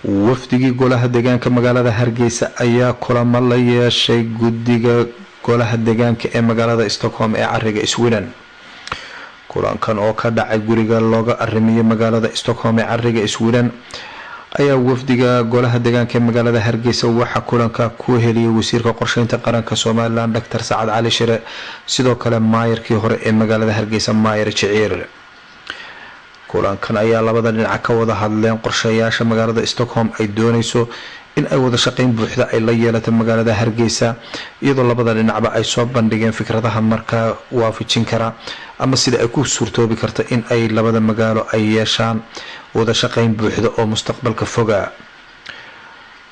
Wafdigii golaha deegaanka magaalada Hargeysa ayaa kulamo la yeeshay guddiga golaha deegaanka ee magaalada Stockholm ee cariga Sweden. Kulankan oo ka dhacay guriga looga arimiyay magaalada Stockholm ee cariga Sweden ayaa wafdiga golaha deegaanka ee magaalada Hargeysa waxaa kulanka ku heliyay wasiirka qorsheynta qaranka Somaliland, Dr Sacad Cali Shire, sidoo kale maayarkii hore ee magaalada Hargeysa, Maayar Jiciir. Kulankan ayaa labada dhinac ka wada hadleen qorshayaasha magaalada Stockholm ay dooneyso in ay wada shaqeyn buuxda ay la yeelato magaalada Hargeysa, iyadoo labada dhinacba ay soo bandhigeen fikradaha markaa waafajin kara ama sida ay ku suurtoobi karta in ay labada magaalo ay yeeshaan wada shaqeyn buuxda oo mustaqbalka foga.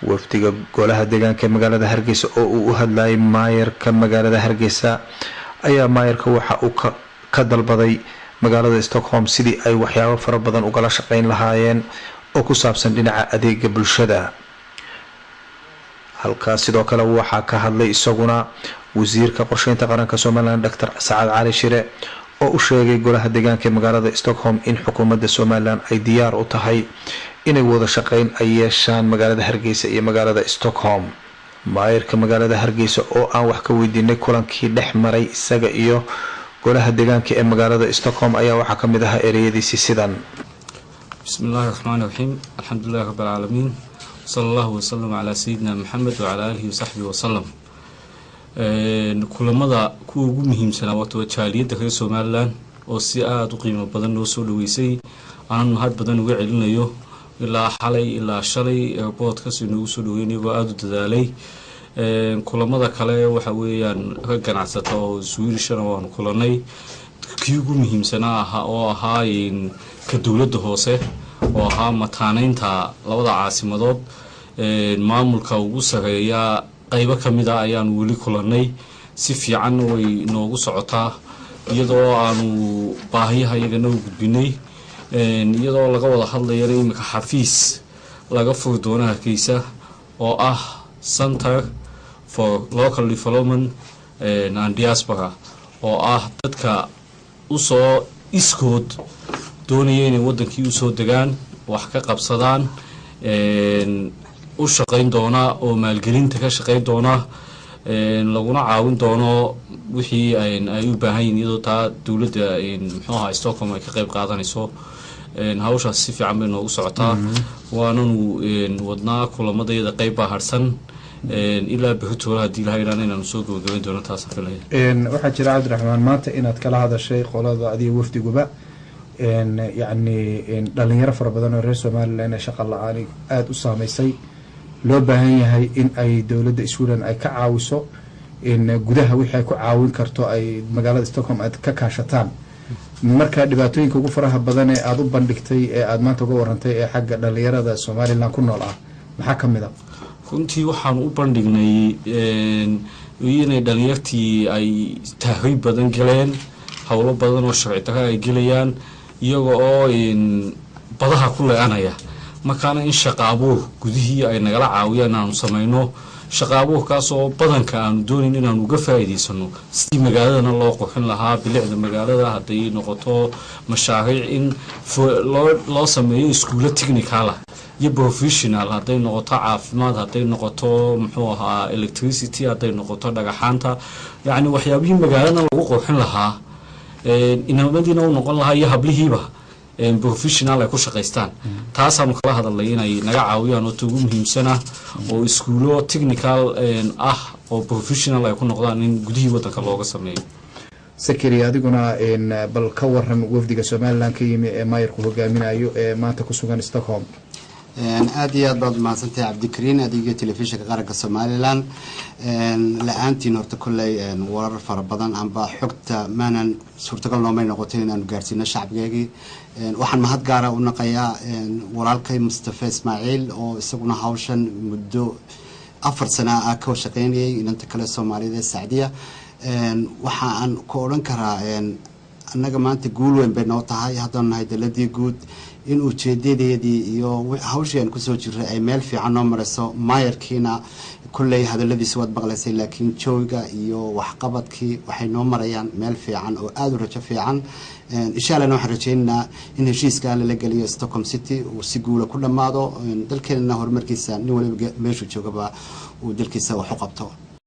Wafdiga golaha deegaanka ee magaalada Hargeysa oo uu u hadlayay maayarka magaalada Hargeysa ayaa maayarka waxa uu ka dalbaday magaalada Stockholm sidii ay waxyaabo fara badan ugala shaqeyn lahaayeen oo ku saabsan dhinaca adeega bulshada. Halkaas sidoo kale waxaa ka hadlay isaguna wasiirka qorsheynta qaranka Somaliland, Dr Sacad Cali Shire, oo u sheegay golaha deegaanka ee magaalada Stockholm in xukuumadda Somaliland ay diyaar u tahay inay wada shaqeyn ay yeeshaan magaalada Hargeysa iyo magaalada Stockholm. Maayarka magaalada Hargeysa oo aan wax ka weydiinay kulankii dhex maray isaga iyo golaha deegaanka ee magaalada Stockholm ayaa waxaa ka mid ahaa ereyadiisii sidan: Bismi Illaahi raxmaani raxiim, alxamdulilahi rabbi alcaalamiin, sala allahu wasalam calaa sayidina Maxamed wacalaa aalihi wasaxbihi wasalam. Kulamada kuwa ugu muhiimsanaa wato jaaliyadda reer Somaliland oo si aada u qiimo badan noo soo dhaweysay, aanan mahad badan uga celinayo. Ilaa xalay ilaa shalay airportkasi noogu soo dhaweynay oo aada u dadaalay. Kulamada kale waxa weeyaan rag ganacsata oo Swedishana waanu kulanay. Kii ugu muhiimsanaa ahaa oo ahaa ka dowladda hoose oo ahaa mataaneynta labada caasimadood, maamulka ugu sareeya qeybo ka mid a ayaanu weli kulanay. Si fiican way noogu socotaa, iyadoo aanu baahiyaha iyagana u gudbinay, iyadoo laga wada hadlayana iminka xafiis laga furi doono Hargeysa oo ah Center for Local Development and Diaspora, oo ah dadka usoo iskood doonaya inay waddankii usoo degaan, wax ka qabsadaan, u shaqayn doona oo maalgelinta ka shaqayn doona, laguna caawin doono wixii ay u baahan yihin, iyadoo taa dowladda, muxuu ahaa, Stockholm ay ka qayb qaadanayso hawshaas. Si fiican bay noogu socotaa, waananu wadnaa kulamadayada. Qeyb baa harsan ilaa beritoole haddii ilaha idhaan inaanu soo gabagabayn doono, taasaan filaya. Waxaa jira, Cabdiraxmaan, maanta inaad kala hadashay qolada adiga wafdiguba, yacni dhalinyaro fara badan oo reer Somaliland ee shaqa la-aani aada u saameysay, loo baahan yahay in ay dowladda Sweden ay ka caawiso in gudaha wixii ay ku caawin karto ay magaalada Stockholm aad ka kaashataan. Marka dhibaatooyinka ugu faraha badan ee aada u bandhigtay ee aada maanta uga warantay ee xagga dhalinyarada Somaliland ku nool ah maxaa ka mid a? Runtii waxaanu u bandhignay inay dhalinyartii ay tahriib badan galeen, howlo badan oo sharci darro ay gelayaan, iyaga oo badaha ku le-anaya. Markaana in shaqa abuur gudihii ay nagala caawiyaan inaanu samayno shaqa abuurkaas oo badanka aanu doonayn inaanu uga faa'iidaysano sidii magaaladana loo qurxin lahaa, bilicda magaalada hadday noqoto, mashaariic in loo sameeyo, iskuulo technical ah iyo professional hadday noqoto, caafimaad hadday noqoto, muxuu ahaa, electricity hadday noqoto, dhagaxaanta, yacni waxyaabihii magaalada lagu qurxin lahaa, inamadiina u noqon lahaa iyo hablihiiba professional ay ku shaqaystaan. Taasaanu kala hadalnay inay naga caawiyaan oo ta ugu muhiimsana oo iskuulo technical ah oo professional ay ku noqdaan in gudihii waddanka looga sameeyo. Sakari, adiguna bal ka waran wafdiga Somaliland ka yimi ee maayarku hogaaminayo ee maanta ku sugan Stockholm. Aada iyo aad baad umahadsantahay, Cabdikariin, adiga Telefishinka Qaranka Somaliland. La-aantiin horta kolley warar fara badan amba xogta maanan suurtagal noomay noqotay inaanu gaarsiino shacbigeegii. Waxaan mahad gaara u naqayaa walaalkay Mustafa Ismaaciil oo isaguna hawshan muddo 4 sana ah ka shaqeynayay, inanta kale Soomaalida ee Sacdiya. Waxa aan ku odhan karaa, annaga maanta guul weyn bay noo tahay haddaanu nahay daladii guud. In ujeedadeedii iyo hawshii aan kusoo jiray ay meel fiican noo marayso. Maayarkiina kolley hadaladiisi waad maqlaysay, laakiin jooga iyo waxqabadkii waxay noo marayaan meel fiican oo aada u rajo fiican. Insha Allahna waxaan rajaynaynaa in heshiiska lala geliyo Stockholm City uu si guula ku dhammaado, dalkeenana horumarkiisa nin waliba meeshuu joogaba uu dalkiisa wax u qabto.